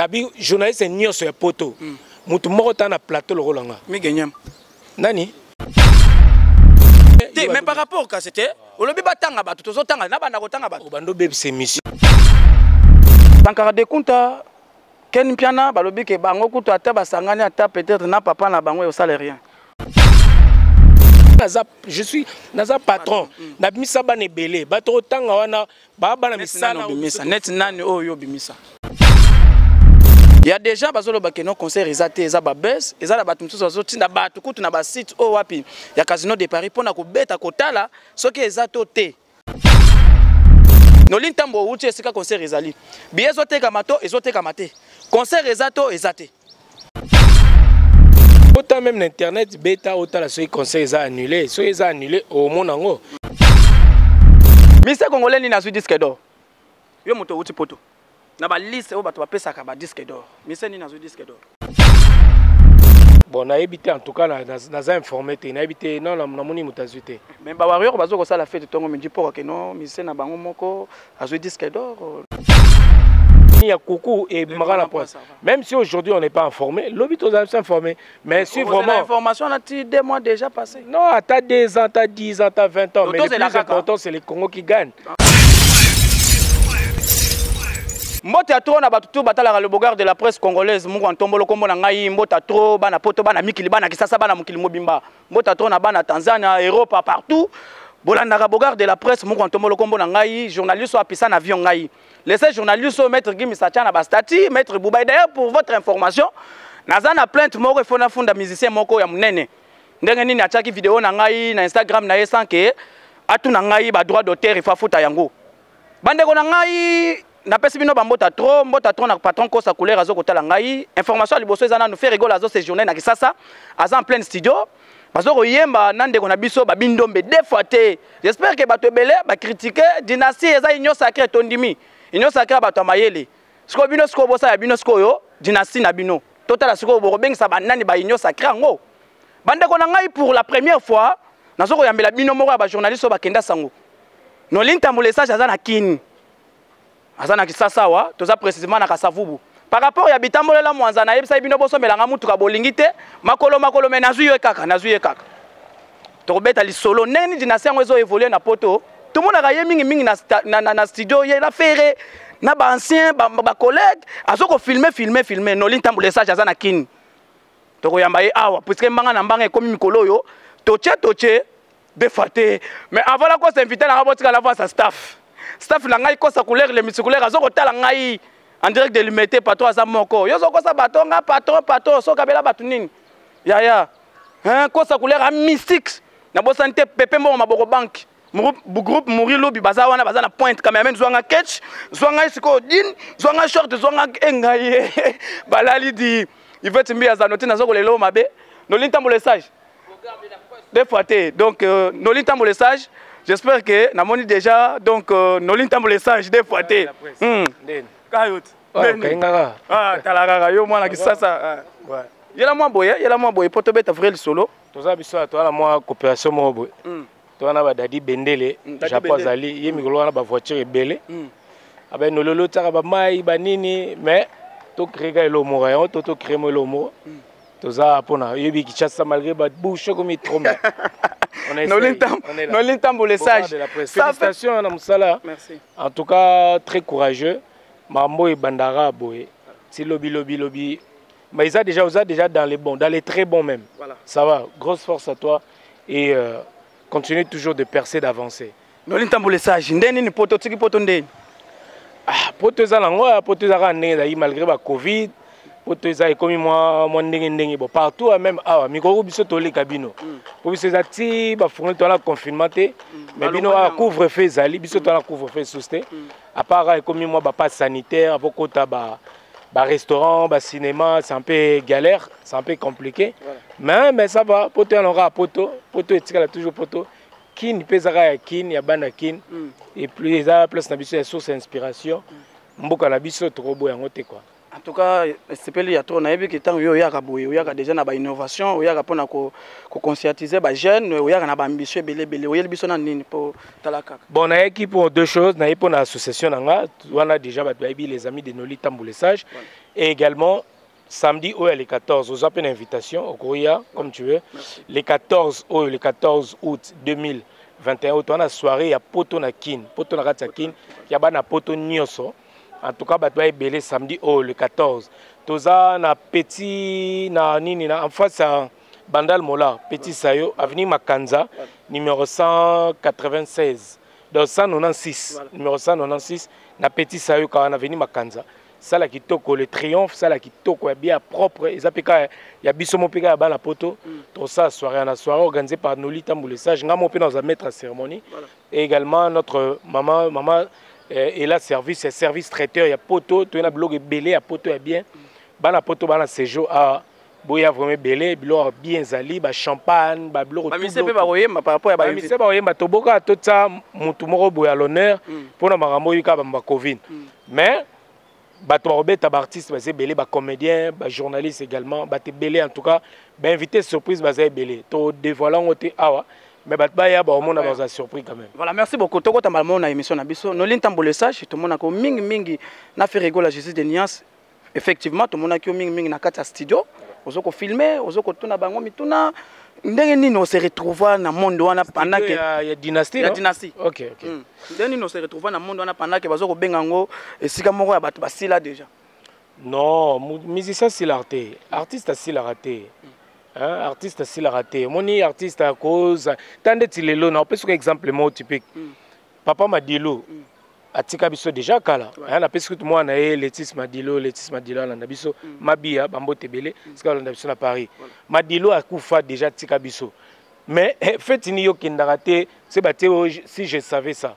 Abi journaliste nyonso ya poto, mutu moko ta na plateau lokola nga. Migenyam. Nani? Te, mais par rapport kasi te, olobi batanga bato, tozotanga na banda kotanga bato. Obando bebisa émission. Sankara Dekunta, Ken Mpiana, balobi ke bango kutu ata basangani ata peut-être na papa na bango osala rien. Naza, je suis naza patron. Nabimisa bana ebele, bato otanga wana ba bana misala. Obimisa net nani oyo obimisa? Ya déjà bazoloba ke no concert eza te, eza babese, eza na bato mosusu bazotinda bato kutu na basite oyo wapi ya Casino de Paris mpona kobeta kotala soki eza to te. Noli ntambo outi esika concert ezali, biye ezotekama to ezotekama te, concert eza to eza te. Ota même na internet beta otala soki concert eza annulé, soki eza annulé omona yango. Mister Congolais nini azwi disque d'or? Yo moto outi poto na baliste oyo bato bapesaka ba disque d'or, Mister nini azwi disque d'or? Bon, nayebi te, en tout cas naza informé te, nayebi te, non, namoni moto azwi te. Mais ba warrior bazo kosala fête ntongo midi poko ke non Mister na bango moko azwi disque d'or. Il y a coucou et Mara la pointe. Même si aujourd'hui on n'est pas informé, lobi toza informé. Mais si vraiment. L'information a 2 mois déjà passé. Non, t'as 2 ans, t'as 10 ans, t'as 20 ans. Mais le plus important, c'est le Congo qui gagne. Mbote ya trop na bato tu batalaka le Bogard de la presse congolaise, moko ntombolo kombo na ngai. Mbote ya trop bana poto, bana mikili, bana Kisasa, bana mokili mobimba. Mbote ya trop na bana Tanzania, Europe, partout bolandaka Bogard de la presse, moko ntombolo kombo na ngai, journaliste oyo apisa na avion ngai, laissez journaliste oyo maître Gims atia na bastati maître Boubaye. D'ailleurs, pour votre information, naza na plainte moko efo nafunda musicien moko ya monene. Ndenge nini atiaki video na ngai na Instagram na ye sans ke atuna ngai badroit d'auteur? Ifo afuta yango. Bandeko na ngai, napesi bino bambota trop, mbota trop na patron Kosa Couleur azo kotala ngai. Information ya liboso eza nanu Ferre Gola azo séjourner na Kisasa, aza en pleine studio, bazo koyemba na ndeko na biso Babindombe deux fois te. J'espère que bato ebele bacritique dynastie eza union sacrée. Tondimi union sacrée ya bato ya mayele. Sikoyo bino, sikoyo bosala bino, sikoyo dynastie na bino, totala sikoyo bokobengisa banani ba union sacrée yango. Bandeko na ngai, pour la première fois nazo koyambela bino moko ya bajournaliste oyo bakenda sango. Noli Ntambo Sage aza na Kini, aza na Kisasa awa, toza précisément na Kasavubu. Par rapport ya bitambolela mwanza, nayebisaki bino bosombelanga mutuka, bolingi te, makolo makolo, me nazwi ye kaka, nazwi ye kaka. Tokobeta lisolo ndenge nini dynastie yango ezo évolue na poto. Tomonaka ye mingimingi na studio, ye na Ferre na baancien bacollègue, azo kofilme filme filme. Noli Ntambo Sage aza na Kini, tokoyamba ye awa puisque mbanga na mbanga ekomi mikolo oyo totie totie deux fois te. Mais avant la kosa invité nanga, botikala voix sa staff, staff na ngai Kosa Couleur le musiculaire azo kotala ngai en direct de Limete. Patron aza moko. Yo ozokosa bato nga patron, patron sokabela bato nini yaya, hein? Kosa Couleur a mystique, nabosani te pepe mbongo maboko banque groupe Mouri lobi baza wana, baza na pointe. Cameraman, zwanga ketch, zwanga sikoyo din, zwanga short, zwanga engai balali di Ivete Mbi aza noti. Naza kolela oyo mabe. Noli Ntambo le Sage deux fois te. Donc Noli Ntambo le Sage, j'espère que namoni déjà. Donc Noli Ntambo le Sage deux fois te. Kayot tala kaka yo mwana Kisasa, yela mwa boye, yela mwa boye po tobeta vrai lisolo. Toza biso toza na mwa coopération moko boye, toza na badadi bendele. Japon azali ye mikolo wana, bavoiture ebele abaye tiaka bamai banini, mais tocrée ka eloko moko yango to tocrée mo eloko moko. Toza mpona oyebi Kinshasa, malgré babouche ekomi trop, mais Noli Ntambo le Sage. Félicitations na mosala. En tout cas très courageux. Makambo ebandaka boye ti lobi lobi lobi, mais ils a déjà oza déjà dans les bons, dans les très bons même. Voilà. Ça va, grosse force à toi et continue toujours de percer, d'avancer. Noli Ntambo le Sage, nde nini poto tiki poto ndeni? Ah, poto eza nango ya poto eza kaka ndenge ezalaki malgré ba Covid. Poto eza ekomi mwa ndenge ndenge. Bon, partout, même awa mikolo biso toleka bino po biso eza ti bafungoli, toza na confinement te, mais bino awa couvre feu ezali, biso toza na couvre feu susu te, à part ekomi mwa bapasse sanitaire avokota ba ba restaurant, ba cinéma, c'est un peu galère, c'est un peu compliqué. Voilà. Mais ça va, poto ya kaka poto, poto etikala toujours poto. Kini mpe ezaka ya Kini, ya bana Kini. Et puis eza place na biso ya source ya inspiration. Mboka na biso, tokoboya yango te quoi. En tout cas, esepeli ya trop. Nayebi ke ntango yo oyaka boye, oyaka déjà na bainnovation, oyaka mpona koconscientiser bajeune, oyaka na baambition ebele ebele. Oyeli biso na nini mpo tala kaka? Bon, nayaki pour deux choses. Naye mpo na association na nga wana, déjà bato bayebi, Les Amis de Noli Tambu le Sage. Et également samedi oyo, le 14, oza mpe na invitation, okoya comme tu veux. Le 14 oyo, le 14 août 2021 oyo, toza na soirée ya poto na Kine, poto na kati ya Kine, ya bana poto nyonso. En tout cas, bato baebele. Samedi oyo, le 14, toza na petit na nini, na en face ya Bandal Mola, Petit Sayo, avenue Makanza, numéro 196, donc 196. Numéro 196 na Petit Sayo kaka na avenue Makanza. Sala kitoko, Le Triomphe, sala kitoko ya bien propre, eza mpe kaka ya biso mo mpe kaka ya bana poto. Tosala soirée na soirée organisée par Noli Tambu le Sage. Nga mo mpe naza maître à cérémonie. Et également notre maman, maman ela service ya service traiteur ya poto. Toye na biloko ebele ya poto ya bien. Bana poto, bana séjour awa, boya vraiment ebele, biloko ya bien ezali, bachampagne, babiloko. Bamise mpe bakoyemba par rapport ya bamise bakoyemba. Toboka totia motu moko boye à l'honneur mpona makambo oyo kaka bamba Covid. Mais bato bakobeta, baartiste baza ebele, bacomédien, bajournaliste également, bato ebele. En tout cas, bainvité surprise baza ebele. Todévoile yango te awa, mais bato baya, baomona, baza surpris quand même. Voilà, merci beaucoup. Tokota mbala moko na émission na biso. Noli Ntambo le Sage, tomonaka mingimingi na Ferre Gola, Jésus de Nuance. Effectivement, tomonaki yo mingimingi na kati ya studio, ozo kofilme, ozo kotuna bango mituna. Ndenge nini ose retrouva na monde wana pendant que ya Dynastie? Ya Dynastie. Ok. Ndenge nini ose retrouva na monde wana pendant que bazo kobenga yango esika moko ya bato basila déjà? Non, musicien asilaka te, artiste asilaka te. Hein, artiste asilaka te. Omoni, artiste akoza ta ndeti lelo na opesi exemple moko typique. Papa Madilu atika biso déjà kala. Napesi kutu mwana ye Letis Madilo. Letis Madilo alanda biso. Mabia bambote ebele sika alanda biso na Paris. Madilo akufa déjà, atika biso, mais feti ni yo okendaka te se batie Si je savais ça.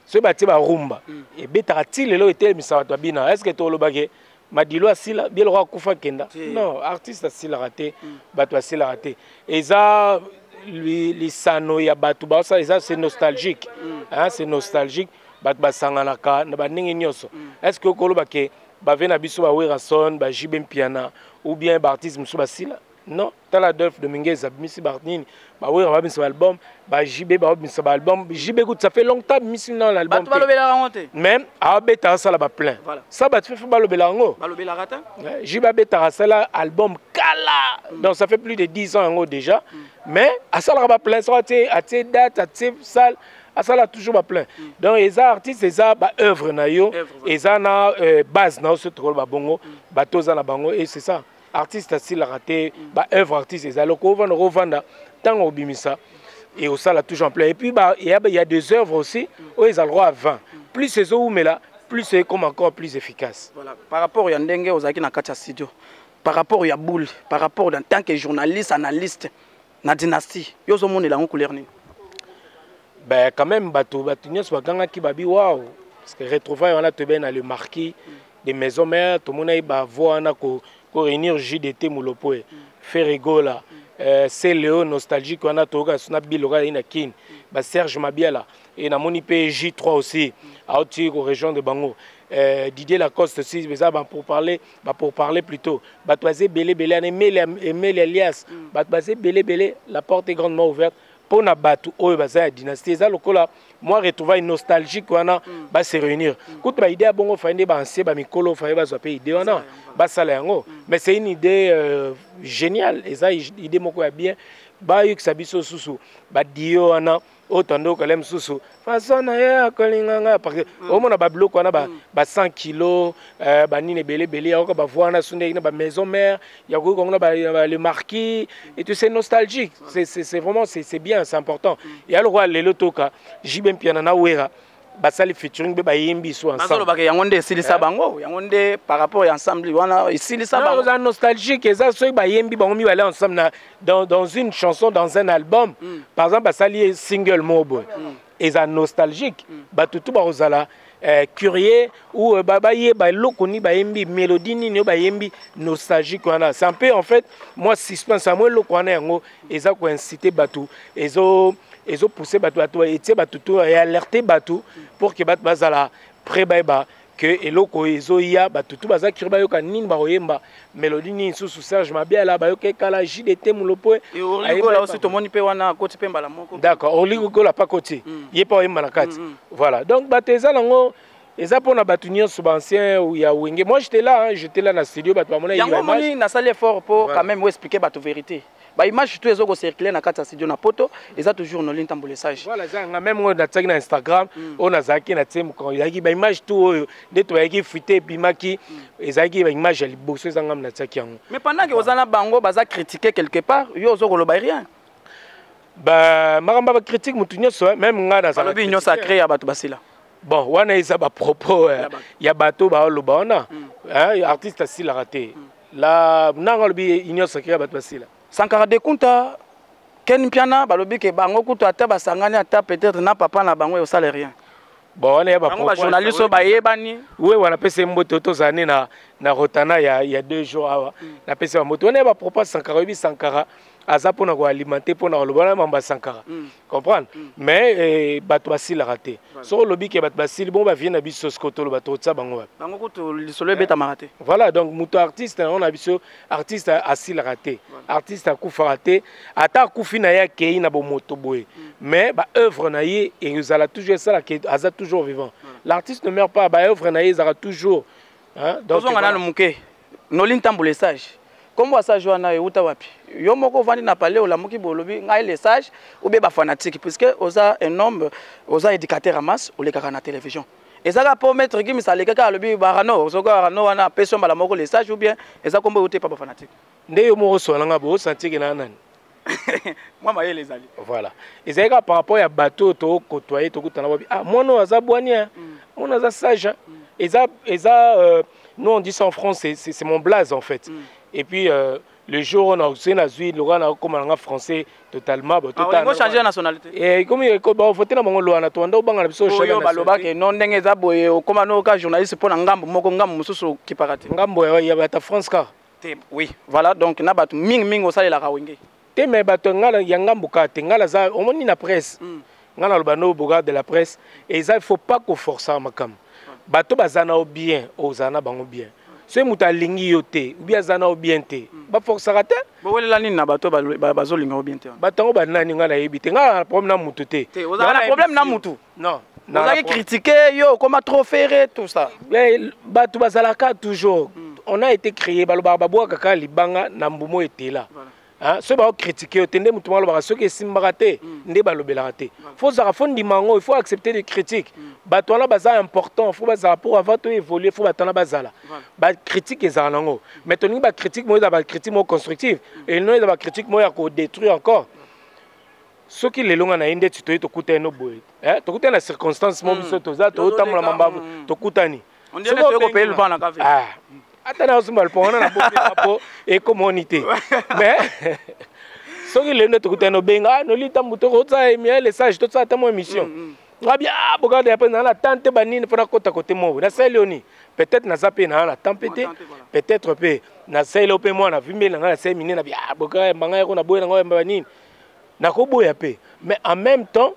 Soki batie barumba ebetaka ti lelo, etelemisa bato babina. Est ce que tolobake Madilo asila bien lokwa akufa kenda? Non, artiste asilaka te, bato asilaka te. Eza lisano ya bato baosala, eza, c'est nostalgique. Hein, c'est nostalgique. Bato basanganaka na bandenge nyonso. Est ce que okoloba ke bave na biso, baWerrason, baJB Mpiana ou bien baartiste mosusu basila? Non. Tala Adolphe Dominguez abimisi banini, baWerra babimisa baalbum, baJB babimisa baalbum. JB kutu, ça fait longtemps abimisi nano album. Bato balobelaka yango te. Même abeta, asala baplein. Sa bato fefe balobela yango. Balobelaka te. JB abetaka, asala album kala. Donc ça fait plus de 10 ans yango déjà. Mais asalaka baplein soko atie date, atie salle, asala toujours baplein. Donc eza artiste, eza baœuvre na yo, eza na base na yo. So tokoloba bongo, bato oza na bango, et c'est ça. Artiste asilaka te, baœuvre artiste ezali okovanda, okovanda ntango obimisa et osala toujours en plein. Et puis il y a des œuvres aussi oyo ezalaka à 20 plus, ezowumela plus, comme encore plus efficace. Voilà. Par rapport ya ndenge ozalaki na kati ya studio, par rapport ya boule, par rapport en tant que journaliste analyste na Dynastie, yo ozomonela yango couleur nini? Ben quand même, bato nyonso bagangaki babi waouh, parce que retrouvaille wana, toyebani na Le Marquis de Maison Mère, tomonaki bavoix wana ko réunir JDT Mulopo, Ferre Gola, Celeo nostalgique wana, toyoka so na biloka azali na Kine, baSerge Mabiala, e namoni mpe J3 aussi auti korejoindre bango, Didier Lacoste aussi. Eza bapourparler plutôt. Bato baza ebele ebele wana, Emeli Alias, bato baza ebele ebele. La porte est grandement ouverte mpo na bato oyo baza ya Dynastie. Eza lokola mwa retrouvaille nostalgique wana, base réunir. Kutu baidée ya bongo, fai nde baancien, bamikolo fai bazwa mpe idée wana, basala yango. Mais c'est une idée géniale, eza idée moko ya bien. Bayokisa biso susu badio wana oyo tandokale mosusu façon na ye akolinga nga, parce que omona babiloko wana ba 100 kilo, banini ebele ebele, yakoka bavoix wana so ndenge na baMaison Mère ya koyoka yango na Le Marquis et tout. C'est nostalgique, c'est vraiment, c'est bien, c'est important. Ya lokola lelo toka JB Mpiana na Wera basali featuring mpe bayembi so ensemble. Bazolobaka yango nde esilisa bango, yango nde par rapport ya ensemble wana esilisa bango. Eza nostalgique. Eza soki bayembi bango mibale ensemble na, dans une chanson, dans un album. Par exemple, basali single moko boye, eza nostalgique. Bato tu bakozala curieux ou bayeba eloko nini bayembi, mélodie nini oyo bayembi nostalgique wana. C'est un peu en fait moi suspense ya mo eloko wana. Yango eza koincite bato, ezo ezopousse bato, bato etie bato to ealerte bato pour que bato bazala prêt, bayeba. Que eloko ezoya, bato tu baza curieux bayoka nini bakoyemba, mélodie nini susu. Serge Mabiala bayoka ekala, JDT Mulopo. Orligola aussi tomoni mpe wana akoti mpe mbala moko. D'accord, Orligola pa koti, ye mpe oyemba na kati. Voilà, donc bato eza nango, eza mpona bato nyonso, baancien ya Wenge. Moi j'étais là, hein, j'étais là na studio, bato bamona. Yango omoni nasali effort mpo quand même oexpliquer bato vérité. Baimage tout ezo kocircule na kati ya studio na Poto eza toujours Noli Ntambo le Sage. Voilà, eza nga même oyo natiaki na Instagram, oyo nazalaki na tie mokolo, ezalaki baimage tout oyo nde toyaki fuite ebimaki, ezalaki baimage ya liboso, eza ngam natiaki yango. Mais pendant que oza na bango, baza critiquer quelque part, yo ozo koloba rien. Makambo ya bacritique, motu nyonso, même nga nazala. Balobi nyonso acré ya bato basila. Bon, wana eza bapropos ya bato baoloba wana. Artiste asilaka te. La nanga alobi union sacrée ya bato basila. Sankara de Kunta, Ken Mpiana, balobi ke bango kutu ata basangani ata peut-être na papa na bango, osala rien. Bon, wana ya bango bajournaliste oyo bayebani. We wana napesi ye mbote, tozala nde na rotana ya 2 jours awa. Napesi bambote wana ya bapropos. Sankara, oyebi Sankara aza mpona koalimenter, mpona koloba wana mambo ya Sankara, comprendre. Mais bato basilaka te. Soki olobi ke bato basili, bongo bavie na biso siko toloba tokotia bango wapi? Bango kutu lisolo ebetamaka te. Voilà, donc moto artiste yango na biso, artiste asilaka te, artiste akufaka te. Ata akufi na ye, akei na bomoto boye, mais baœuvre na ye ezala toujours, esalaka aza toujours vivant. L'artiste ne meurt pas, baœuvre na ye ezalaka toujours, hein. Donc tozonga nano moke. Noli Ntambo le Sage, kombo ya Sage wana euta wapi? Yo moko ovandi na palais, olamuki boye, olobi ngai le Sage, ou bien bafanatique, puisque oza un homme, oza éducateur ya masse, olekaka na télévision, ezaka mpo Maître Gims alekaka, alobi barano, soki barano wana apesi yo mbala moko le Sage, ou bien eza kombo euta epa bafanatique? Nde yo moko osola nanga boye, osentir na nani? Mwa mayele ezali. Voilà, ezali kaka par rapport ya bato oyo tokotoye, tokutana babi: "Ah, mwana oyo aza bwani, mwana aza sage." Eza nous on dit ça en français, c'est mon blaze en fait. Et puis le jour où on a nazwi lokola nakokóma nanga français totalement. Changer nationalité. Komi bavote na bango lwana, towanda obanga na biso. Oyo balobake no ndenge eza boye, okóma noka journaliste mpo na ngambo moko, ngambo mosusu okipaka te. Ngambo ya bato France kaka. Te, oui, voilà, donc na bato mingimingi osalelaka Wenge. Te, mais bato ngala ya ngambo kaka te. Ngai naza, omoni, na presse, ngai naloba no Bogard de la presse eza, il faut pas koforcer makambo. Bato baza na yo bien, ozala na bango bien. Soki moto alingi yo te, obi aza na yo bien te, baforçaka te. Bowelela nini na bato bazolinga yo bien te? Bato yango banani? Ngai nayebi te, ngai na problème na mutu te. Ozala na problème na mutu? Non. Ozalaki critiqué, yo okoma trop Ferre, tout ça. Bato bazalaka toujours. On a été créé, balobaka babwaka kaka libanga na mbumo etela. Soki baocritiquer yo te, nde motu moko alobaka soki esimbaka te, nde balobelaka te. Faut ozalaka, faut ndima yango, il faut accepter des critiques. Bato wana baza important, faut bazala pour avant to évoluer, faut bato wana bazala. Bacritique ezala nango, mais tolingi bacritique moko ezala bacritique moko constructive et non eza bacritique moko ya kodétruire encore. Soki lelo nga na ye ndeti toye, tokutani no boye, tokutani na circonstance mo biso toza tozotambola mambavu, tokutani. Ata na osomba lupango wana na bopeka mpo ekomoni te. Mais soki lelo nde tokutani, obenga: "Ah, Noli Ntambo, tokosala le Sage, tosala ata mo émission." Ngabi: "Ah, Bogard, ya mpe naa na temps te, banini mpo nakota kote moko nasali yo nini." Peut-être naza mpe naa na temps mpe te, peut-être mpe nasali yo mpe mwana vimbeli na ngai, nasali minene na bi: "Ah, Bogard, yamba ngai yako naboya na ngai, yamba banini." Nakoboya mpe, mais en même temps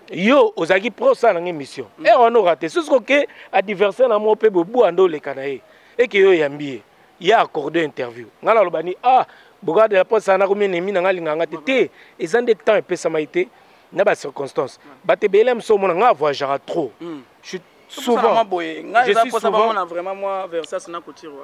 yo ozalaki prêt osala nanga émission ere wana, orate. Soki oke adversaire na mo mpe bobwa nde oleka na ye, eke yo oyambi ye, ye accorde interview, ngai naloba ni: "Ah, Bogard de la Presse nakomi ennemi na ngai, alingaka nga te." Te, eza nde temps epesamaki te na bacirconstance. Bato ebele moso omona ngai avoyageaka trop. Je suis souvent, je suis souvent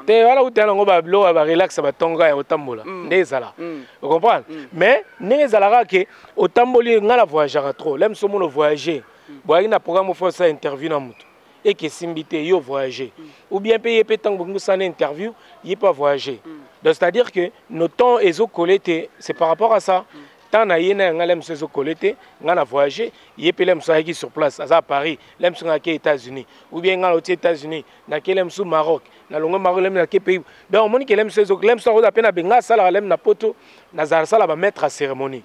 te wana kuta yango, babiloko ya barelax, batonga ya kotambola nde ezala, ocomprendre. Mais ndenge ezalaka ke otamboli, ngai na voyageaka trop. Le moso omona voyage, boyaki na programme, ofo osala interview na moto, eke esimbi te, yo voyager, ou bien mpe ye mpe ntango bolingi osala interview, ye mpe avoyager. Donc c'est à dire que nos temps ezokole te, c'est par rapport à ça. Temps na ye na ya ngai, le mosu ezokole te. Ngai na voyage, ye mpe le mosu ayaki sur place, aza à Paris, le mosu ngai ake États-Unis, ou bien ngai nauti États-Unis, nake le mosu Maroc, nalongwe Maroc, leme nake pays. Donc omoni ke le mosu le mosu akoza mpe na benga asalaka leme na Poto, nazala sala bamaître ya cérémonie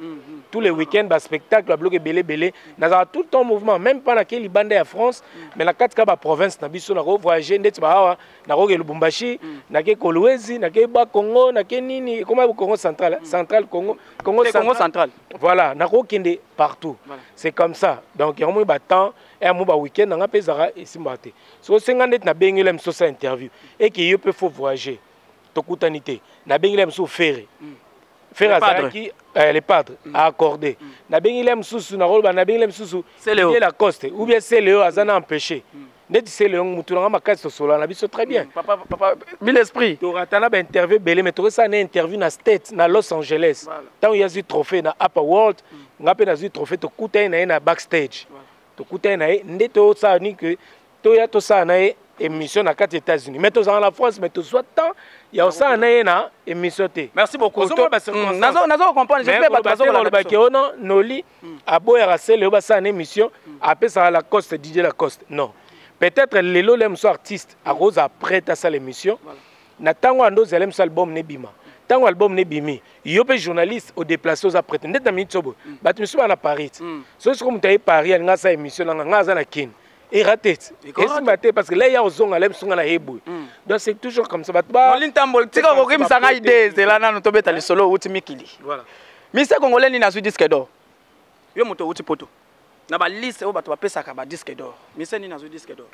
tous les week-ends, baspectacle, babiloko ebele ebele. Nazala tout le temps mouvement, même pas nake libanda ya France, mais na kati ka baprovince na biso nakovoyage ndeti baawa, nakoke Lubumbashi, nake Kolwezi, nake Bakongo, nake nini, ekoma Congo Central, central Congo, Congo. Congo. Central. Voilà, nakokende partout. Voilà. C'est comme ça. Donc yango moi batemps ya mo baweekend nanga mpe ezalaka esimbaka te. Soki osenga ndeti nabengeli mosusu osala interview eke yo mpe faut voyager, tokutani te. Nabengeli mosusu Ferre, Ferre Le Padre. azalaki le Padre accordé. Nabengeli mosusu, nakoloba nabengeli mosusu Celeo. ye Lacoste ou bien Celeo aza na empêché. Ndeti Celeo, mutu nanga makasi, tosolola na biso très bien. Papa, papa, mille esprit. Torata na bainterview ebele, mais tokosala na interview na State, na Los Angeles. Ntango ye azwi trophée na Upper World, nga mpe nazwi trophée, tokutani na ye na backstage. Tokutani na ye nde tosala ni ke toya tosala na ye émission na kati États-Unis, mais tozala na France, mais tozwa temps ya kosala na ye na émission te. Merci beaucoup. Ozomona bacirconstance. Nazo comprendre, j'espère bato bazokolanda Balobaki biso. ono Noli aboyaka Sele oyo basala na émission, apesaka Lacoste, DJ Lacoste. Non, peut-être lelo le mosu artiste akozala prête asala émission na ntango ando ozala mosu album nebima. Ntango album nebimi, yo mpe journaliste odéplace, oza prête. Ndeti na miniti oyo bato misusu baa na Paris ti. Soki soko moto aye Paris, alinga asala émission nanga, nga aza na Kini, erate ti, esimba te, parce que la ya ozonga la mosu nga na ye boye. Donc c'est toujours comme ça, bato ba Noli Ntambolo, tika kokimisa ngai idée, ezela nanu tobeta lisolo outi mikili. Voilà. Mise congolais nini azwi disque d'or? Yo moto outi Poto, na baliste oyo bato bapesaka badisque d'or, mise nini azwi disque d'or?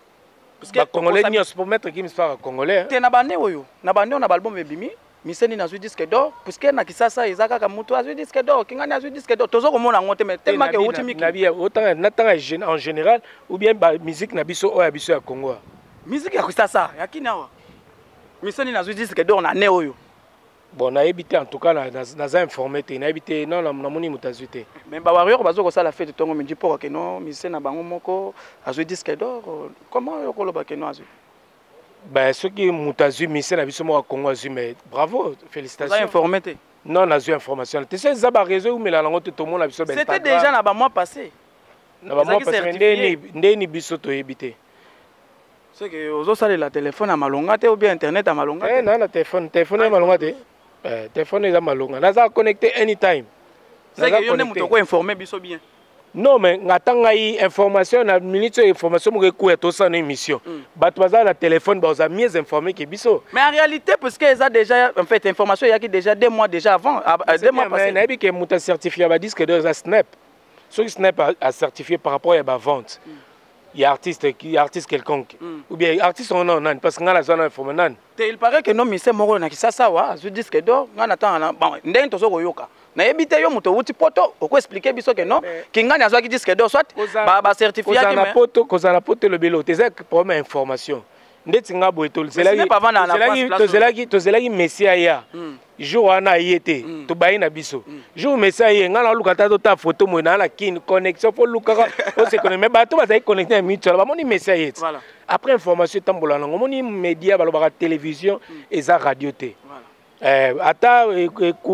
Parce que Bacongolais nyonso, pour mettre Gims par congolais, hein. Te, na bane oyo, na bane oyo na baalbum ebimi, mise nini azwi disque d'or? Puisque na Kisasa eza kaka moto azwi disque d'or, Kingani azwi disque d'or, tozo komona yango te, mais tellement ke outi mikili. Nabi otanga natanga en général ou bien ba musique na biso oyo ya biso ya Congo? Musique ya Kisasa, ya Kini awa, mise nini azwi disque d'or na ne oyo? Bon, nayebi te. En tout cas naza informé te, nayebi te. Non, namoni moto azwi te. Mais bawarrior bazo kosala fête ntongo midi mpo keno mise na bango moko azwi disque d'or. Comment oyo koloba keno azwi? Ben, soki moto azwi, mise na biso moko ya Congo azwi, mais bravo. Oza Félicitations. informé te? Non, nazwi information te. So eza baréseau eumela nango te, tomona biso. C'était déjà na bamois passé. Na bamois ezalaki passé. Certifié. Ndeni biso toyebi te. C'est que ozosalela telefone ya malonga te ou bien internet ya malonga Eh, te? Na téléphone, téléphone ya malonga te. Eh, téléphone eza malonga, naza connecté anytime. C'est Naza que yo nde connecté. moto okoinforme biso bien. Non, mais ngata ngai information na minute oyo, information moko ekuya, tosala na émission, bato baza na téléphone baza mieux informé ke biso. Mais en réalité, puisque eza déjà, en fait, information eyaki déjà 2 mois déjà avant, ah, ah, 2 mois Mais passé. Nayebi ke moto acertifie ya badisque d'or eza SNEP. Soki SNEP acertifie par rapport ya bavente ya artiste, artiste quelconque ou bien artiste ono nani, parce que ngai nazwa na informe nani. Te, il paraît que no mise moko na Kisasa awa azwi disque d'or. Ngai natanga na bon ndenge tozo koyoka, nayebi te. Yo moto outi Poto, okoexplike biso ke non, Kingani azwaki disque d'or, soit bacertifiaki. Kozala na Poto, kozala na Poto elobeli oyo te, eza problème ya information. Ndeti nga boye, SNEP avant na France, place. tozelaki Messi aya. Jour wana aye te, tobayi na biso. Jour Messi aye, ngai naluka ta tota photo moye naa na Kini, connexion fo lukaka ose connecté, mais bato bazali connecté na minute wana bamoni Messi aye ti. Après, information etambola nango. Omoni média, balobaka télévision eza radio te. Ata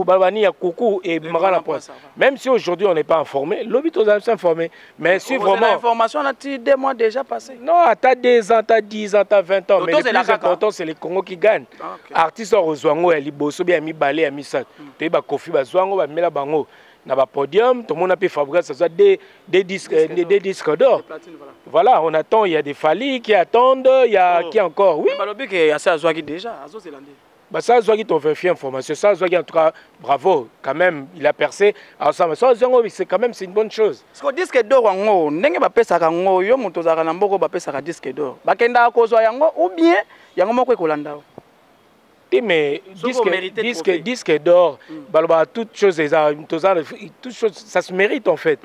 baloba ya kuku ebimaka na pointe. Même si aujourd'hui on n'est pas informé, lobi tozala biso informé, mais si vraiment Information nati 2 mois déjà passé. Non, ata 2 ans, ata 10 ans, ata 20 ans, mais le Tozela plus kaka. important, c'est le Congo qui gagne. Ah, ok. Artiste oyo kozwa yango ya liboso, bien ya mibale, ya misato, toyeba Kofi bazwa yango, bamela bango na bapodium. Tomona mpe Fabregas azwa deux disques, Disque deux d'or. disques d'or. Platine, voilà. Voilà, on attend. Il y a des Fally qui attendent, il y a Oh. qui encore? Oui. Balobi ke ase azwaki déjà, azozela nde. Bah, ça azwaki, to vérifier information. Ça azwaki, en tout cas bravo quand même, il a percé. Alors ça azwaki, c'est quand même, c'est une bonne chose. Siko disque d'or yango, ndenge bapesaka yango, yo moto ozalaka na mboka oyo bapesaka disque d'or, bakendaka kozwa yango ou bien yango moko ekolanda yo? Te, mais Soki disque, omérité disque, trophée. Disque d'or, baloba toute chose eza toza, toute chose, ça se mérite en fait.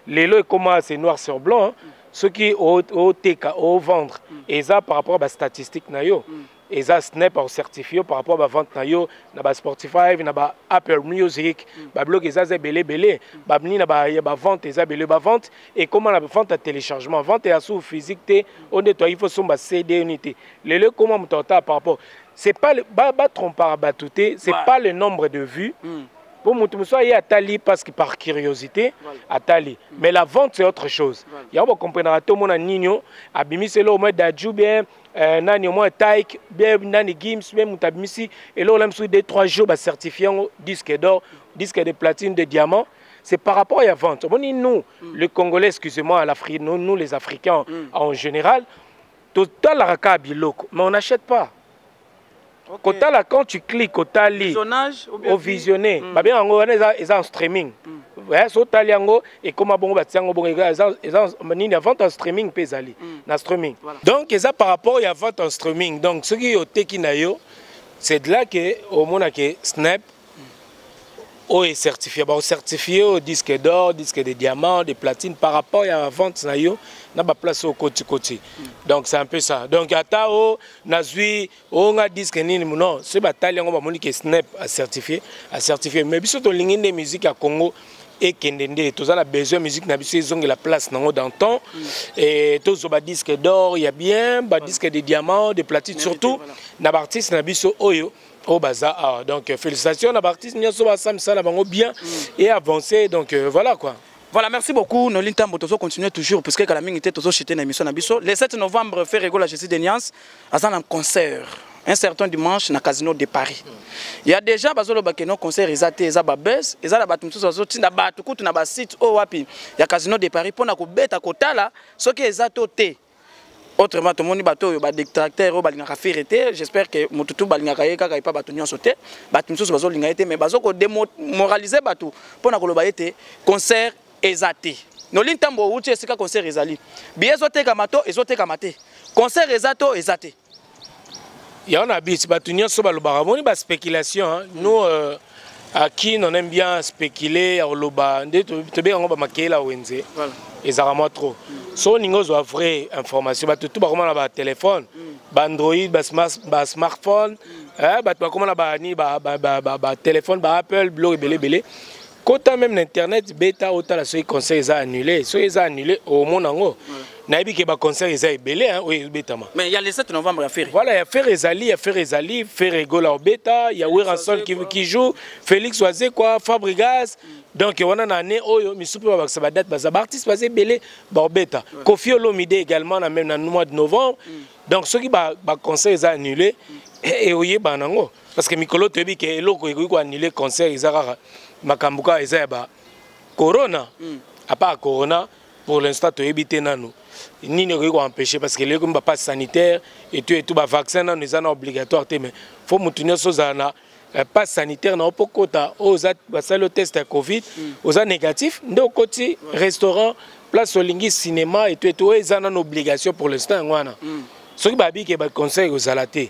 Lelo ekoma, c'est noir sur blanc, hein. Soki oteka, ovendre, eza par rapport à bastatistique na yo. Eza SNEP acertifie par rapport à bavente na yo na baSpotify, na ba Apple Music, babiloko eza eza ebele ebele. Babini na ya bavente eza ebele. Bavente ekóma na vente ya téléchargement, vente ya sous physique te. Oyo nde toyaki fo somba CD oni te. Lelo ekóma moto atala par rapport, c'est pas le, ba batrompaka bato te, c'est pas le nombre de vues. Po moto mosusu aye atali parce que par curiosité atali, mais la vente, c'est autre chose. Yango bakomprenaka te. Omona nini abimisi eloko mwa Dadju, bien nani, omoi Taik, bien nani, Gims, bien moto abimisi eloko la mosusu, 2, 3 jours bacertifie yango disque d'or, disque de platine, de diamant. C'est par rapport à la vente. Omoni, nous, le Congolais, excusez-moi, l'Afrique, nous, nous les Africains en général, totalaka kaka biloko, mais on n'achète pas. Kotala, quand tu cliques, otali Visionnage ou bien ovisionné, babenga yango wana eza en streaming. So otali yango, ekóma bongo, batia yango bongo, eza nini ya vente en streaming mpe ezali na streaming. Donc eza par rapport ya vente en streaming. Donc soki oteki na yo, c'est de là que omona ke SNEP oyo ecertifie, baocertifie oyo disque d'or, disque de diamant, de platine, par rapport ya vente na yo na baplace oyo kotikoti. Donc c'est un peu ça. Donc ata o nazwi oyo nga disque nini, non, soki batali yango, bamoni ke SNEP acertifie, acertifie. Mais biso tolingi nde musique ya Congo ekende nde toza na besoin musique na biso ezongela place nango dans temps et tozwa badisque d'or ya bien, badisque de diamant, de platine, surtout na baartiste na biso oyo baza awa. Donc félicitations na baartiste nyonso basala misala bango bien et avancé. Donc voilà quoi. Voilà, merci beaucoup. Nolin Tambo, tozo continuer toujours, puisque kala mingi te tozo chuter na émission na biso. Le 7 novembre, Ferre Gola, Jésus de Nuance, aza na concert un certain dimanche na Casino de Paris. Il y a déjà bazoloba ke no concert eza te, eza ba buzz, eza na bato mosusu bazotinda bato kutu na basite oyo wapi ya Casino de Paris mpona kobeta kotala soki eza to te. Autrement, tomoni bato oyo badétracteur oyo balingaka Ferre te. J'espère que motu tu balingaka ye kaka epa bato nyonso te. Bato mosusu bazolinga ye te, mais bazokodémoraliser bato mpona koloba ye te concert eza te. Noli Ntambo, outi esika concert ezali, billet ezotekama to ezotekama te? Concert eza to eza te? Yango na biti bato nyonso balobaka, moni baspéculation. Nous à qui on aime bien spéculer, ya koloba nde tobenga yango bamakeyela wenze, ezalaka mwa trop. So olingi ozwa vraie information, bato tu bakoma na batelefone, baandroid, basmartphone, bato bakoma na bani, batelefone, baapple, biloko ebele ebele. Kota même na internet, beta, otala soki concert eza annulé. Soki eza annulé, omona yango. Nayebi ke baconcert eza ebele oyo ebetama. Mais ya le 7 novembre ya Ferre? Voilà, ya Ferre ezali, ya Ferre ezali, Ferre Gola obeta, ya Werrason qui joue, Félix Wazekwa, Fabregas. Donc wana na année oyo misu mpe babakisa badate, baza baartiste baza ebele baobeta. Koffi Olomide également na même na mois de novembre. Donc soki baconcert eza annulé, oyebana nango, parce que mikolo toyebi ke eloko ekoki koannule concert eza kaka makambo kaka eza ya ba corona. À part corona, pour l'instant toyebi te nanu nini ekoki koempêcher, parce que eleki bapasse sanitaire et tout et tout, bavaccin nanu eza na obligatoire te, mais faut motu nyonso ozala na passe sanitaire na yo mpo kota. Oyo oza basali yo test ya Covid, oza négatif, nde okoti restaurant, place olingi, cinéma et tout et tout. Oyo eza nanu obligation pour l'instant, yango wana soki babi ke baconcert ekozala te.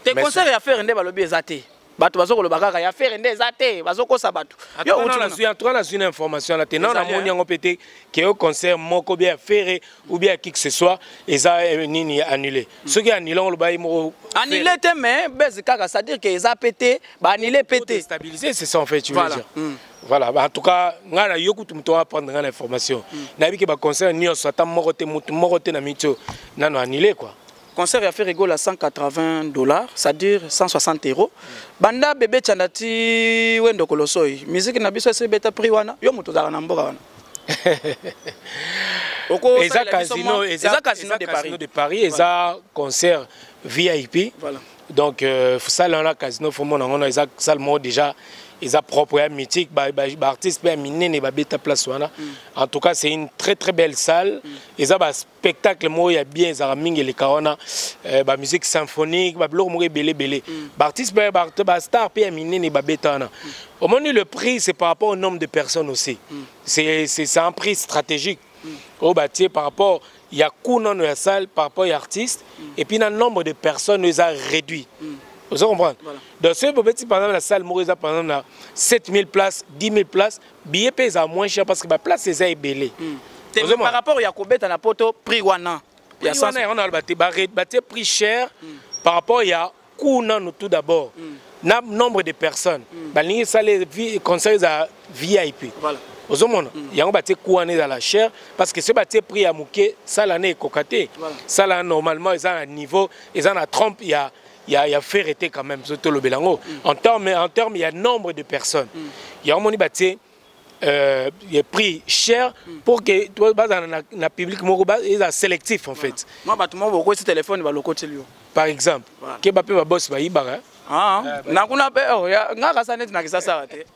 Te, concert ya Ferre nde balobi eza te. Bato bazokoloba kaka ya Ferre nde eza te, bazokosa bato. En tout cas nazwi na information wana te. Nano namoni yango mpe te ke yo concert moko bien ya Ferre ou bien ya qui que ce soit eza nini, annulé. Soki annulé yango, oloba ye moko. Annulé te, mais buzz kaka, c'est à dire que eza pe te, baannulé pe te. Stabilisé, c'est ça en fait, tu veux dire. Voilà, en tout cas ngai na yo kutu moto apprendre ngai na information, nayebi ke baconcert nyonso, ata moko te, motu moko te na miti oyo nano annulé quoi. Concert ya Ferre Gola, 180 dollars, c'est-à-dire 160 euros. Banda bebe tshanda ti Wendo Kolosoy, musique na biso esebeta prix wana. Yo moto ozalaka na mboka wana, eza casino, eza Casino de Paris. De Paris, eza concert VIP. Donc salle wana, casino, faut mona yango, eza salle moko déjà eza propre, ya mythique, baartiste mpe ya minene babeta place wana. En tout cas, c'est une très très belle salle. Eza baspectacle moko ya bien, ezalaka mingi eleka wana, bamusique symphonique, babiloko moko ebele ebele, baartiste mpe bastar mpe ya minene babeta wana. Omoni, le prix, c'est par rapport au nombre de personnes aussi. C'est un prix stratégique oyo batie par rapport ya coût nano ya salle, par rapport ya artiste, et puis na nombre de personnes oyo eza réduit. Ozo comprendre? Donc soki bobeti par exemple na salle moko eza par exemple na 7000 places, 10 000 places, billet mpe eza moins cher parce que baplace eza ebele. Par rapport ya kobeta na poto, prix wana? Ya wana, yango naloba te, batie prix cher par rapport ya coût nano tout d'abord na nombre de personnes. Balingi esala concert eza VIP. Ozomona yango, batie coût wana ezala cher, parce que soki batie prix ya moke, sala na ekoka te. Sala normalement eza na niveau, eza na trempe ya Ferre te quand même. So tolobela yango en terme ya nombre de personnes, yango moni batie prix cher pour que bazala na public moko eza sélectif en fait. Mwa bato moko bokwesi telefone, balokoteli yo. Par exemple, ke bape babosi bayibaka. Na kuna mpe nga kasa neti na Kisasa te.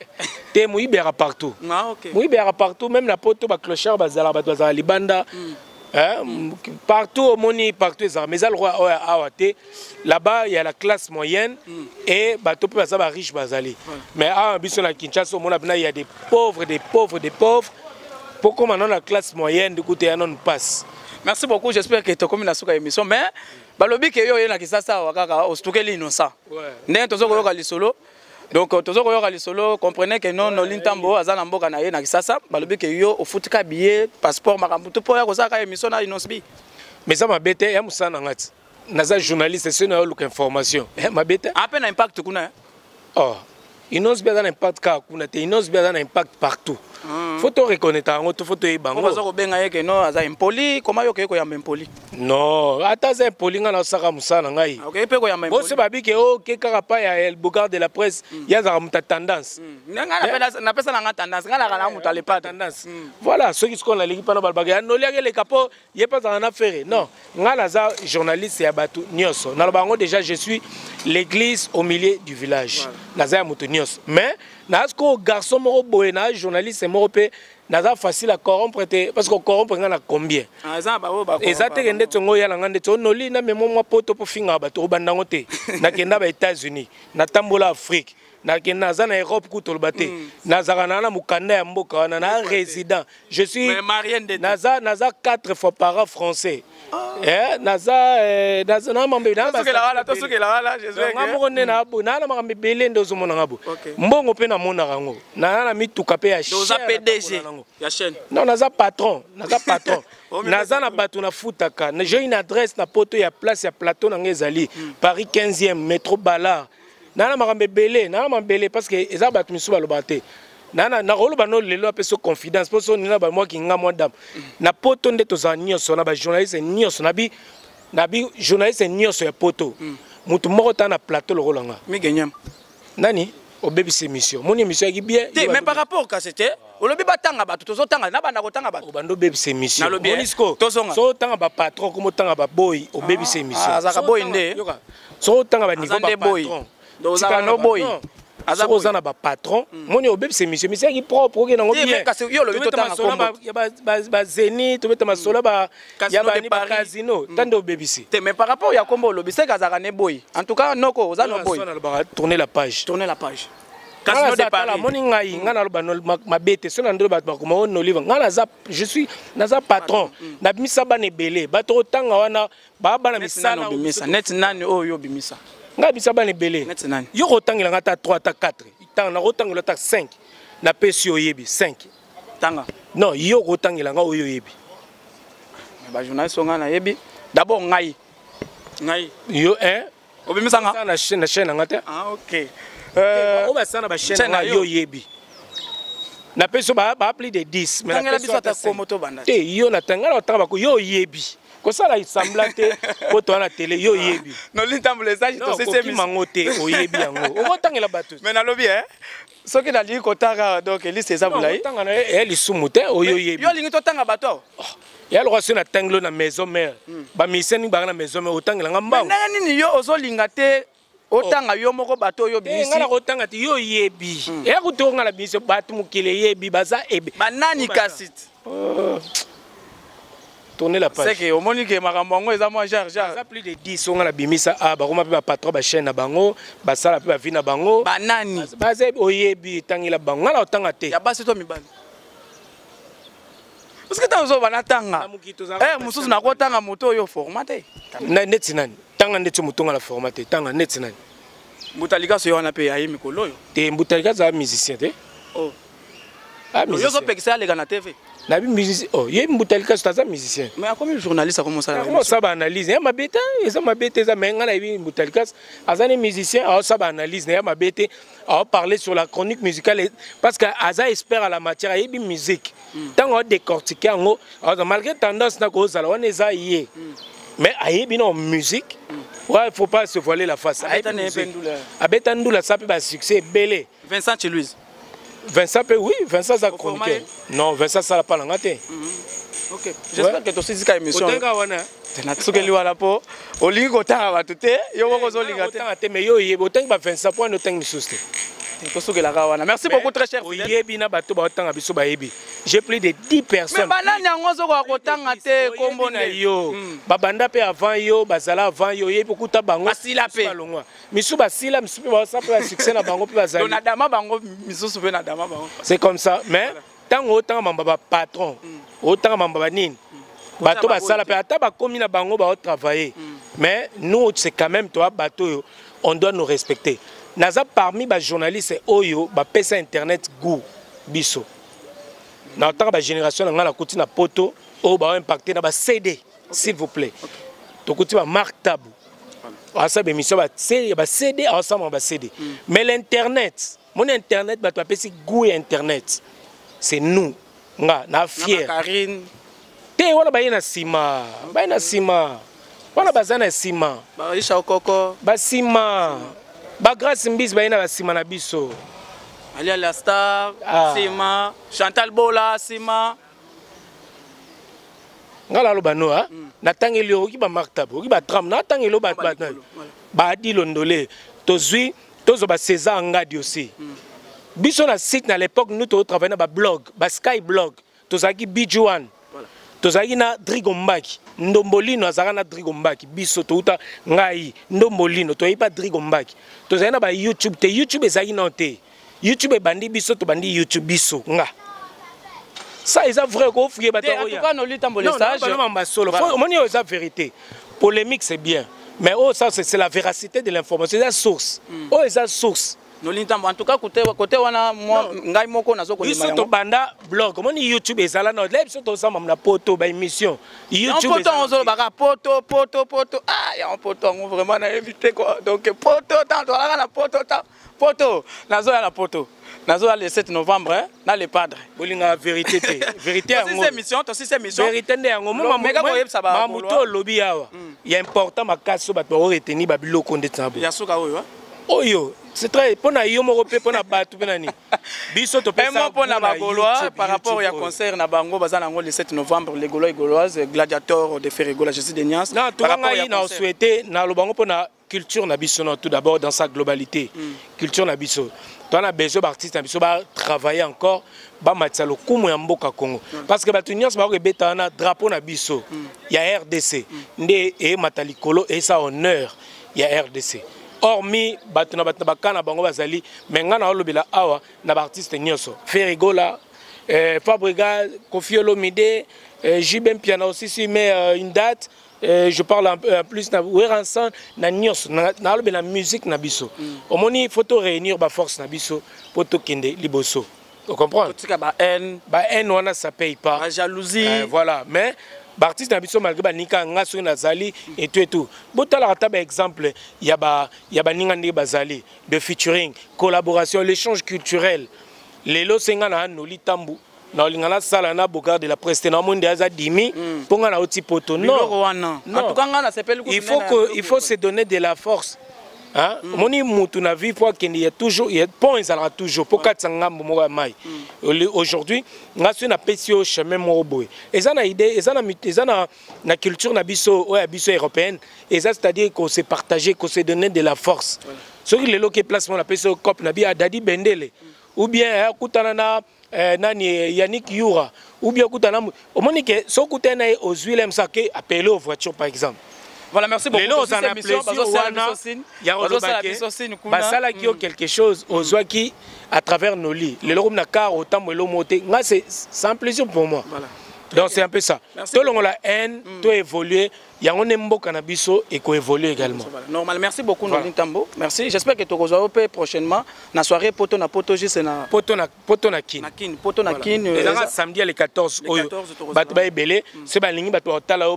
Te, moyibi yaka partout. Moyibi yaka partout, même na poto baclochard bazalaka, bato bazala libanda. Hein? Partout omoni, partout ezalaka, mais eza lokola oyo awa te. Là-bas, il y a la classe moyenne et bato mpe baza bariche bazali, mais awa biso na Kinshasa, omona mpena il y a des pauvres, des pauvres, des pauvres. Po koma nano na classe moyenne, kuta ya nano passe. Merci beaucoup, j'espère que tokomi na suka émission. Mais balobi ke yo oye na Kisasa awa kaka ostukeli Innocent. Ndenge toza koyoka lisolo, donc toza koyoka lisolo, comprenez que non, Noli Ntambo aza na mboka na ye na Kisasa. Balobi ke yo ofutika billet, passeport, makambo to mpo ya kosalaka émission na Innoss'B. Mais eza mabe te, ya mosala na nga ti naza journaliste, soki nayoluka information, mabe te. Ape na impact kuna, eh? Oh, Innoss'B aza na impact kaka kuna te, Innoss'B aza na impact partout. Faut to reconnaître yango to faut toyeba po baza yango. Kobenga ye ke non, aza impoli. Koma yo okei koyamba impoli? Non, ata aza impoli, ngai naosaka mosala na ngai. Okei mpe koyamba bose impoli. Babi ke oke kaka pa ya El Bogard de la presse, ye azalaka moto ya tendance. Ngai napesa na nga tendance, ngai naka na moto alepate. Tendance, voilà. Soki sikoyo naleki mpana, balobaka ya noliaki eleka mpo ye mpe azalaka na Ferre. Non, ngai naza journaliste ya bato nyonso. Naloba yango déjà, je suis l'église au milieu du village. Naza ya moto nyonso, mais naza sikoyo garçon moko boye, na journaliste moko mpe naza facile à corrompre te, parce que corrompre ngai na combien? Eza na baoyo. Eza teke ndeti ngo oyala nga ndeti onoli na memo mwa poto mpo fingaka bato, obandango te. Nakenda ba États-Unis, natambola Afrique, nakenda, naza na Europe ku toloba te. Nazalaka na mokanda ya mboka wana, na résident je suis. Mais marié nde te. Naza quatre fois parent français. Eh, naza na mambe na Tosukela wana, tosukela wana, j'espère nga que moko nde na bo naa na makambo ebele nde ozomona nga bo. Mbongo mpe namonaka yango, naa na mituka mpe ya oza cher, PDG natambola nango. Ya chaîne. Non, naza patron, naza patron. Oh, mais Naza na bato nafutaka. J'ai une adresse na poto ya place ya plateau na ngai ezali Paris 15e, métro Balard. Naa na makambo ebele, naa na makambo ebele, parce que eza bato misusu balobaka te. Nakoloba no lelo apesa confiance mpo so nina bamwaki nga mwa dame na poto nde tozala nyonso na bajournaliste nyonso na bi journaliste nyonso ya poto, motu moko ta na plateau lokola nga. Mige Nyama. Nani obebisa émission? Moni émission yaki bien. Te, mais par rapport kasi te, olobi batanga bato, tozotanga, nabanda kotanga bato. Obanda obebisa émission. Nalobi, eh, Moni siko tozonga. So otanga bapatron, komo otanga baboyi, obebisa émission. Ah, azalaka So boy otanga nde. Yoka, so otanga baniveau Aza nde boy. bapatron. Donc, ozalaka no boy. Aza Soki boy. oza na bapatron, moni obebisa émission, émission yaki propre, okende yango Te, bien. mais kasi yo olobi Tobeta totanga masolo kombo. ya bazeni, tobeta masolo ya Casino de bani Paris. bacasino, tande obebisi. Te, mais par rapport ya kombo olobi, seke azalaka ne boy. En tout cas noko oza no boy. So nalobaka tourner la page. Tourner la page, Casino de Paris. Moni ngai, ngai naloba mabe te. So na ndolo bato bakoma o nolive, ngai naza, je suis, naza patron, nabimisa bana ebele, bato otanga wana baa bana Neti nani? misala. Obimisa neti nani oyo obimisa? Ngai abimisa bana ebele. Neti nani? Yo kotangela ngai ata 3, ata 4, tanga, nakotangela ata 5, napesi yo, oyebi 5. Tanga. Non, yo kotangela ngai oyo oyebi. Mais bajournaliste oyo ngai nayebi, d'abord ngai Yo 1. Obimisa nga? Na chaîne na nga te. Ah, ok. Oyo basala na bachaîne chaîne na na nga yo. Yo oyebi, napesi yo ba plus de 10, mais Tangela napesi biso yo ata ata cinq. kombo tobanda. Te, yo natanga na otanga bako, yo oyebi, kosala semblant te po toza na télé, yo oyebi. Noli Ntambo le sage. Non, Tosisi. kokima yango te, oyebi yango, okotangela bato. Mais nalobi e soki nalingi kotanga, donc liste eza molai. Otanga na ye lisumu te, oyo oyebi. Yo olingi totanga bato awa? Ya lokola soki natangeli yo na maison mère, bamusicien mingi baka na maison mère, otangelanga mbango. Ndenge nini yo ozolinga te otanga yo moko bato oyo Te, obimisi? ngai nakotanga te, yo oyebi, eya kutu nga na biso bato mokili eyebi, baza ebe. Banani kasi? Tourner la page. Seke omoni ke makambo yango eza mwa genre genre. Baza plus de 10 oyo nga na bimisa a bakoma mpe bapatron bachaîne na bango, basala mpe bavi na bango. Banani? Baza, oyebi, etangela bango, nga na otanga te. Ya basi to mibali? Parce que ntango ozoba natanga Na mokili tozalaka Eh, mosusu nakotanga moto oyo forma te. Neti nani? Tanga ndeti moto nga na forma te, tanga neti nani? Mbuta Likaso ye wana mpe aye mikolo oyo. Te, Mbuta Likaso aza musicien te. Oh. Ah, Yo musicien. ozopekisa aleka na TV. Nabi musicien, oh, ye Mbuta Likaso aza musicien. Mais akomi journaliste, akomi osala. Akoma osala baanalyse ya mabe te, eza mabe te, eza. Mais ngai nayebi Mbuta Likaso aza ne musicien, aosala baanalyse na ya mabe te, aoparler sur la chronique musicale parce que aza expert à la matière, ayebi musique. Ntango aodécortique yango, aoza malgré tendance na kozala wana eza ye, mais ayebi na musique. Ouais, il faut pas se voiler la face. Abeta Ayebi na ye mpe musique. ndula. Abeta ndula, asa mpe basuccès ebele. Vincent Chiluise. Vincent mpe, oui, Vincent aza Oforma chroniqueur. Non, Vincent asala mpa na nga te. Ok, j'espère que tosisika émission. Otenga wana. Natsukeli wana mpo olingi kotanga bato te, yo moko ozolinga te. Otanga te, mais yo oyebi, otangi ba Vincent, po wana otangi misusu te. Tosukelaka wana. Merci beaucoup, très cher fidèle. Oyebi na bato baotanga biso, bayebi, j'ai plus de 10 Mais personnes. banani yango ozokoka kotanga te kombo na nde? Yo, babanda mpe avant yo, bazala avant yo, oyebi okuta bango. Basila mpe. Misusu balongwa, misusu basila, misusu mpe basala mpe basuccès na bango mpe bazali. To na dama bango, misusu mpe na dama bango. C'est comme ça. Mais ntango otanga mamba bapatron, otanga mamba banini, bato basala mpe, ata bakomi na bango, baotravailler. Mais nous, c'est quand même toa bato oyo on doit nous respecter. Naza parmi bajournaliste oyo bapesa internet goût. Biso na otanga bagénération na ngai, nakuti na poto oyo baoimpacte na bacd, s'il vous plaît. Tokuti bamark Tabu asala bémission ya bacd, aosala bacd. Mais l'internet, moni internet, bato bapesi goût ya internet, c'est nous. Nga na fier. Karine. Te, wana baye na nsima, baye na nsima wana, baza na nsima. Baisha Okoko. Basima bagrâce Mbisi, baye na basima na biso. Alia La Star. Ah. Sima Chantal Bola, sima. Nga naloba no a natangeli oki bamark Tabu, oki batram, natangeli o bato. Baadi Londole, tozwi, tozwa bacésar Ngadi aussi. Biso na site, na l'époque, nous totravaille na bablog, basky blog. Tozalaki bg1, tozalaki na Drigo Mbaki, Ndombolino azalaka na Drigo Mbaki. Biso touta, ngai Ndombolino, toyebi pa Drigo Mbaki. Tozalaki na bayoutube te, YouTube ezalaki nano te. YouTube ebandi, biso tobandi YouTube, biso nga. Ça eza vrai, kofuye bato. En tout cas, Noli Tambo le sage. Solo omoni, oyo eza vérité. Polémique, c'est bien, mais oyo, ça, c'est la véracité de l'information, eza source. Oyo eza source. Noli Tambo, en tout cas, côté côté wana, moi, ngai moko nazo kondima. Biso yango. Tobanda blog, omoni YouTube ezala na le biso tosamba na poto baémission. YouTube poto yango ozolobaka poto, poto, poto. Ah, yango poto yango vraiment nayebi te quoi. Donc poto, tant tozalaka na poto, ta poto, nazoya na poto, nazoya le 7 novembre, hein, na le padre. Bolingaka vérité te, vérité yango. Tosisi émission, tosisi émission. Vérité nde yango. Meka koyebisa ba Mamutu olobi awa ya important makasi oyo bato bakoretenir babiloko ndeti na bo. Ya suka oyo, hein? Oyo c'est très mpo na yo moko mpe mpo na bato mpe na nini biso. Un mot mpo na bagaulois par rapport ya concert na bango baza nango le 7 novembre, les Gaulois et Gauloises, Gladiator de Ferre Gola, Jésus de Niance. Non, tuka ngai na souhaité, naloba ngo mpo na culture na biso. Non, tout d'abord dans sa globalité, culture na biso, to na besoin baartiste na biso batravailler encore, bamatisa lokumu ya mboka Congo, parce que bato nyonso bakobeta wana drapeau na biso ya RDC nde eyemata likolo, esa honneur ya RDC. Hormis bato na bato na baka na bango bazali, mais ngai naolobela awa na baartiste nyonso: Ferre Gola, Fabregas, Koffi Olomide, JB Mpiana aussi, si met une date. Je parle en plus na Werrason, na nyonso. Nalobela musique na biso. Omoni, faut to réunir baforce na biso po tokende liboso, ocomprendre? Totika ba haine. Ba haine wana, ça paye pas. Ba jalousie. Voilà. Mais baartiste na biso, malgré baninga nga, soki nazali etu etu, botalaka ata baexemple ya baninga ndenge bazali de featuring, collaboration, l'échange culturel. Lelo senga na Noli Tambu, na olinga nasala na Bogard de la presse te, na omoni nde aza dimi mpo nga na oti poto. Non, en tout cas nga nasepeli. Il faut se donner de la force, hein? Omoni, mutu na vie po akende ya toujours ya pont, ezalaka toujours mpo katisa ngambo moko ya mai. Aujourd'hui nga soki napesi yo chemin moko boye, eza na idée, eza na culture na biso oyo ya biso européenne, eza, c'est-à-dire qu'on se partager, qu'on se donner de la force. Soki lelo ke place moko, napesi yo cope na bi Adadi Bendele, ou bien akutana na nani, Yannick Yura, ou bien okutana, omoni ke soki okutani na ye, ozwi lemsa ke apele aux voiture par exemple. Voilà, merci beaucoup. Lelo oza na plaisir wana ya koloba ke basalaki yo quelque chose, ozwaki à travers Noli. Lelo komi na car, otambola omo te, nga c'est un plaisir pour moi. Voilà. Donc c'est un peu ça. Tolongola haine, to évoluer, yango nde mboka na biso ekoévolue également. Voilà. Normal, merci beaucoup. Voilà. Noli Tambo, merci. J'espère que tokozwa mpe prochainement na soirée poto na poto, juste na Poto na poto na Kine. Na Kine, poto na Kine. Ezaka samedi le 14. Oyo bato baebele so balingi, bato baotala oyo,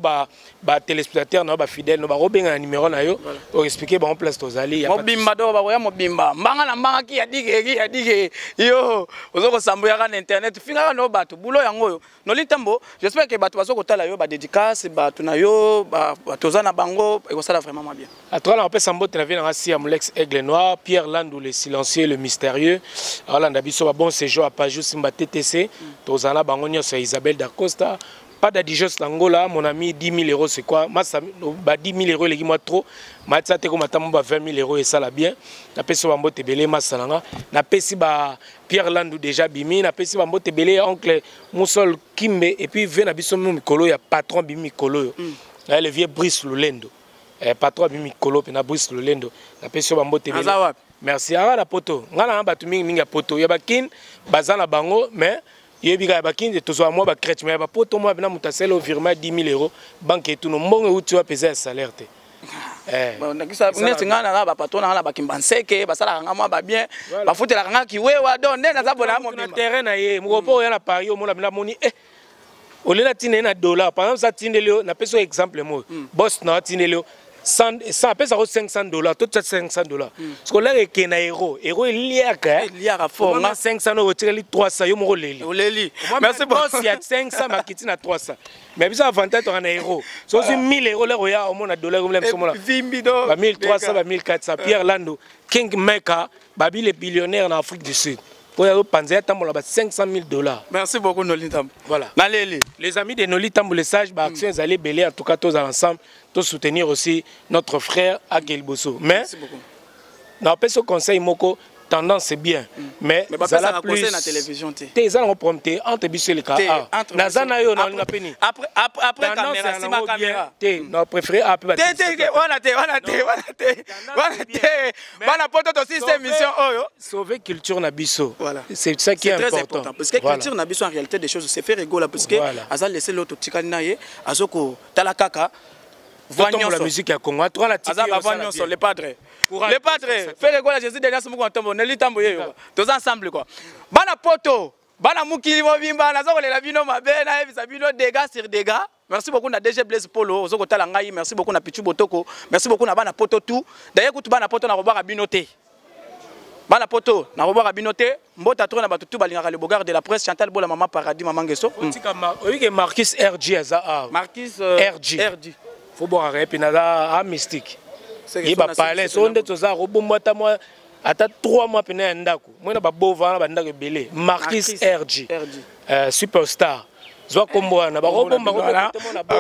batéléspectateur na yo, bafidèle no, bakobenga na numéro na yo, oexplike bango place tozali. Mobimba do bakoya mobimba, mbanga na mbanga, ki yadike, ki yadike yo ozo kosambuyaka na internet, fingaka no bato bulo yango oyo. Noli Tambo, j'espère que bato bazo kotala yo, badédicace bato na yo, toza na bango, ekosala vraiment mwa bien. Atoka na kopesa mbote na vie nanga si ya Molex Aigle Noir, Pierre Landou le silencieux, le mystérieux, aolanda biso. Babon séjour à Pajou Simba, TTC, tozala bango nyonso ya Isabelle Dacosta. Pas d'Adijos d'Angola, mon ami, 10 000 euros, c'est quoi? Massa, bah, 10 000 euros, les moi trop. Matsa te comme ba 20 000 euros et ça la bien. Na pesi ba mbote belé massa nanga. Na pesi ba Pierre Landou déjà bimi, na pesi ba mbote belé oncle Moussol Kimbe et puis vient na biso mikolo ya patron bimi mikolo. Mm. Le vieux Brice Lulendo. Eh, patron bimi mikolo pe na Brice Lulendo. Na pesi ba mbote belé. Merci. Ara na poto. Ngana na batu mingi mingi ya poto. Ya bakin bazana bango mais yebi kaka bakindi tozwa mwa bacrèche mais ya bapoto mwa bina moto asali virement 10 000 euros, banque etuno mbongo euti wapi? Eza ya salaire te. Neti ngai naza bapatron nanga na bakimba nseke, basalaka nga mwa babien, bafutelaka nga kiwewa, donc nde naza bona. Na terrain na ye moko mpo oya na Paris, omona bina moni olela ntina ye na dollar. Par exemple, sa atindeli yo, napesi yo exemple moko, boss na atindeli yo apesaka 500 $, to tia 500 $, parce que lere eke na euro, euro eliaka. Eliaka fort. 500 oyo otikali 300, yo moko oleli. Oleli. Merci. Boss ya 500 bakiti na 300, mais biso avantage toka na euro. So ozwi 1000 euro, lere oya omona dollar omona biso omona ba 1300, ba 1400. Pierre Lando King Maker, babi le billionnaire na Afrique du Sud, oyo azopanza, ya tambola ba 500 000 $. Merci beaucoup, Noli Tambo. Voilà. Naleli. Les amis de Noli Tambo le sage, baaction ezali ebele. En tout cas, tozala ensemble, soutenir aussi notre frère Akel Bosso. Mais napesi conseil moko: tendance, c'est bien, mais zala plus na télévision te. Te, eza nango problème te entre biso, eleka. Naza na yo, nalinga mpe nini. Après caméra, sima caméra. Te, na préféré ape. Te, te, wana te, wana te, wana te, wana te. Bana poto, tosisi émission oyo. Sauver culture na biso. Voilà, c'est ça qui est important. Important parce que culture na biso, en réalité des choses, c'est Ferre Gola, parce que aza laisser l'autre tikali na ye azoko tala kaka. La musique ya Congo. Aza bavoix nyonso, le padre, le padre Ferre Gola, Jésus derrière moko ntombo Neli Tambo yeyo, toza ensemble quoi. Bana poto, bana mokili mobimba, naza kolela bino mabe, nayebisa bino dégâts sur dégâts. Merci beaucoup na DG Blaise Polo ozo kotala ngai, merci beaucoup na Pichu Botoko, merci beaucoup na bana poto tout. D'ailleurs kutu bana poto na kobaka bino te, bana poto na kobaka bino te. Mbota trop na bato tout balingaka le bogard de la presse. Chantal Bola, mama Paradis, mama Ngeso. Oyike Marquis RG aza awa. Marquis RG. RG. Fo bwakaka ye mpe naza a mystique ye, bapalais so nde toza kobomba ata mwa ata 3 mois pene ya ndako moi na babova wana, bandako ebele. Marquis RG, superstar, zwa kombo wana, bakobomba.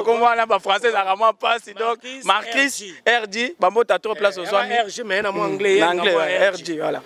Kombo wana bafrançais ezalaka mwa mpasi, donc Marquis RG, bambota trop place ozwami. RG, mais na mwa anglais. Na anglais RG, voilà,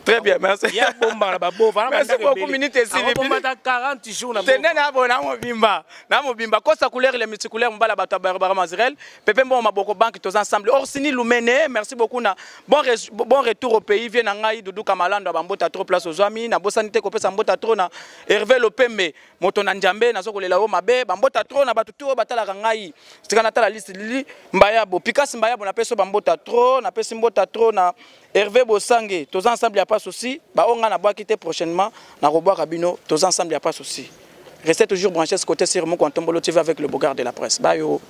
très bien, merci. Ya bomba na babova. Merci beaucoup, minute esili. Ata 40 jours na tende na bo na mobimba, na mobimba kosa couleur le multicouleur, mobala bato ya Barbara Mazirel, pepe mbongo maboko banque, toza ensemble. Orsini Lumene, merci beaucoup na bon retour au pays, vie na ngai Dudu Kamalando, bambota trop place ozwami. Na bosani te kopesa mbota trop na Hervé Lopembe, moto na Njambe, nazo kolela yo mabe. Bambota trop na bato tu oyo batalaka ngai. Tika natala liste. Lili Mbayabo, Pikas Mbayabo, napesi yo bambota trop. Napesi mbota trop na Hervé Bosange. Toza ensemble, ya pas souci. Baoyo ngai nabwaki te, prochainement nakobwaka bino. Toza ensemble, ya pas souci. Restez toujours branchés ce côté sur Moko Ntombolo TV avec le bogard de la presse. Bayo.